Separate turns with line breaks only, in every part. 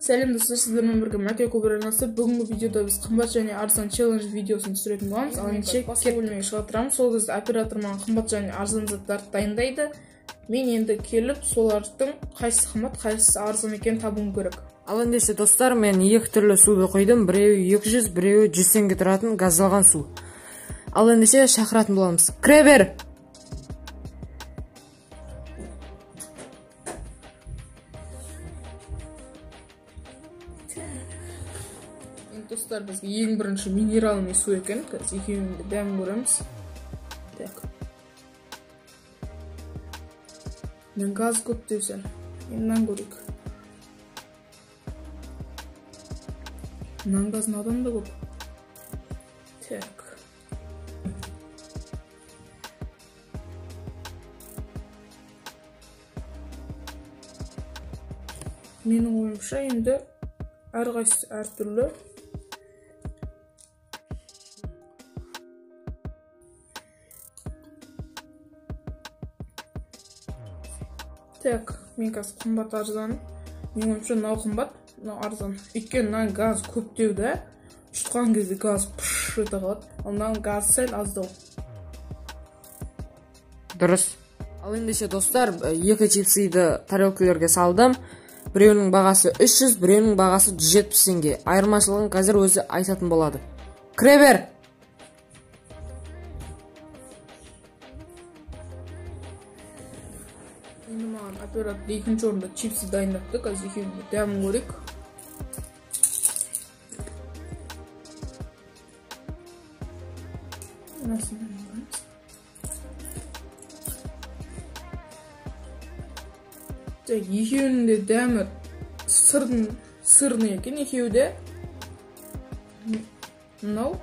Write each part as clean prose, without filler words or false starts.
Сәлем достар, сіздермен бірге Мәке Көбір арнасы. Бүгінгі видеода біз қымбат және арзан челлендж видеосын түсіретін боламыз. Ал ендеше басқа бөлмеге шыға тұрамыз. Сол кезде оператор маған қымбат және арзан заттарды дайындайды. Мен енді келіп солардың қайсысы қымбат, қайсысы арзан екенін табуым керек.
Ал ендеше достар, мен екі түрлі суды құйдым. Біреуі 200, біреуі 100 теңге тұратын газдалған су. Ал ендеше шақыратын боламыз. Кіре бер!
Достар, бізге ең бірінші минеральный су екен. Қазір екеуінің де дәмін көреміз. Так. Мен газ көп деп сәл. Енді мынаны көрейік. Мынаның газын одан да көп. Так. Менің ойымша енді әрқайсысы әртүрлі. Так, мен қазір қымбат арзан. Менің ойымша мынау қымбат, мынау арзан. Өйткені мынаның газ көптеу да, жұтқан кезде газ пш ете қалады. Ал мынаның газы сәл аздау.
Дұрыс. Ал ендеше достар, екі чипсиді тарелкалерге салдым. Біреуінің бағасы 300, біреуінің бағасы 170 теңге. Айырмашылығын қазір өзі айтатын болады. Кіре бер!
Енді маған оператор екінші орында чипсы дайындапты. Қазір екеуінің дәмін көрейік. Так, екеуінің де дәмі сырный екен, екеуі де. Мынау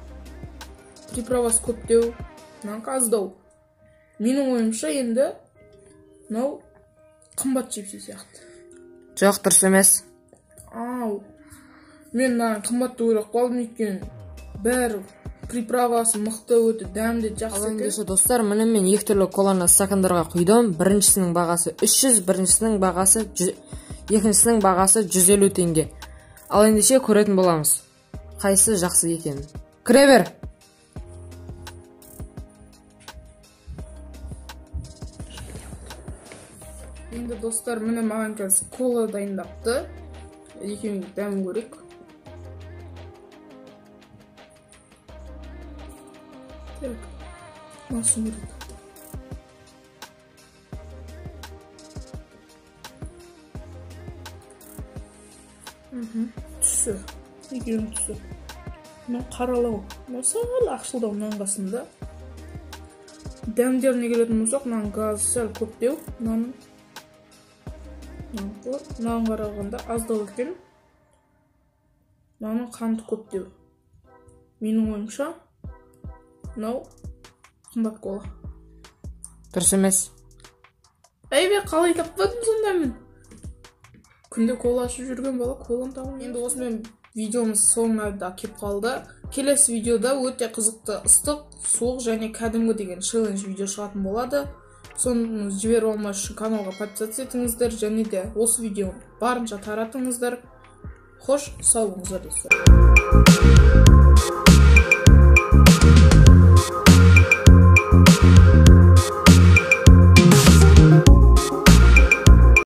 приправасы көптеу, мынанікі аздау. Менің ойымша енді мынау қымбат чипсы сияқты.
Жоқ, дұрыс емес.
Ау, мен мынаны қымбат деп ойлап қалдым, өйткені бәрі приправасы мықты, өте дәмді, жақсы екен.
Ал ендеше достар, міне мен екі түрлі коланы стакандарға құйдым. Біріншісінің бағасы 300, біріншісінің бағасы екіншісінің бағасы 150 теңге. Ал ендеше көретін боламыз, қайсысы жақсы екенін. Кіре бер!
Енді достар, міне маған қазір кола дайындапты. Екеуінің дәмін көрейік. Так, масын көрейік. Түсі, екеуінің түсі. Мынау қаралау, мынау сәл ақшылдау мынаның қасында. Дәмдеріне келетін болсақ, мынаның газы сәл көптеу, мынаның мынаған қарағанда аздау екен. Мынаның қанты көптеу. Менің ойымша мынау қымбат кола.
Дұрыс емес.
Әй, мен қалай таппадым сонда мен? Күнде кола ішіп жүрген бала коланы таба алмайды. Енді осымен видеомыз соңына да кеп қалды. Келесі видеода өте қызықты ыстық, суық және кәдімгі деген челлендж видео шығатын болады. Соны жіберіп алмас үшін каналға подписаться етіңіздер және де осы видеоны барынша таратыңыздар. Хош, сау болыңыздар достар.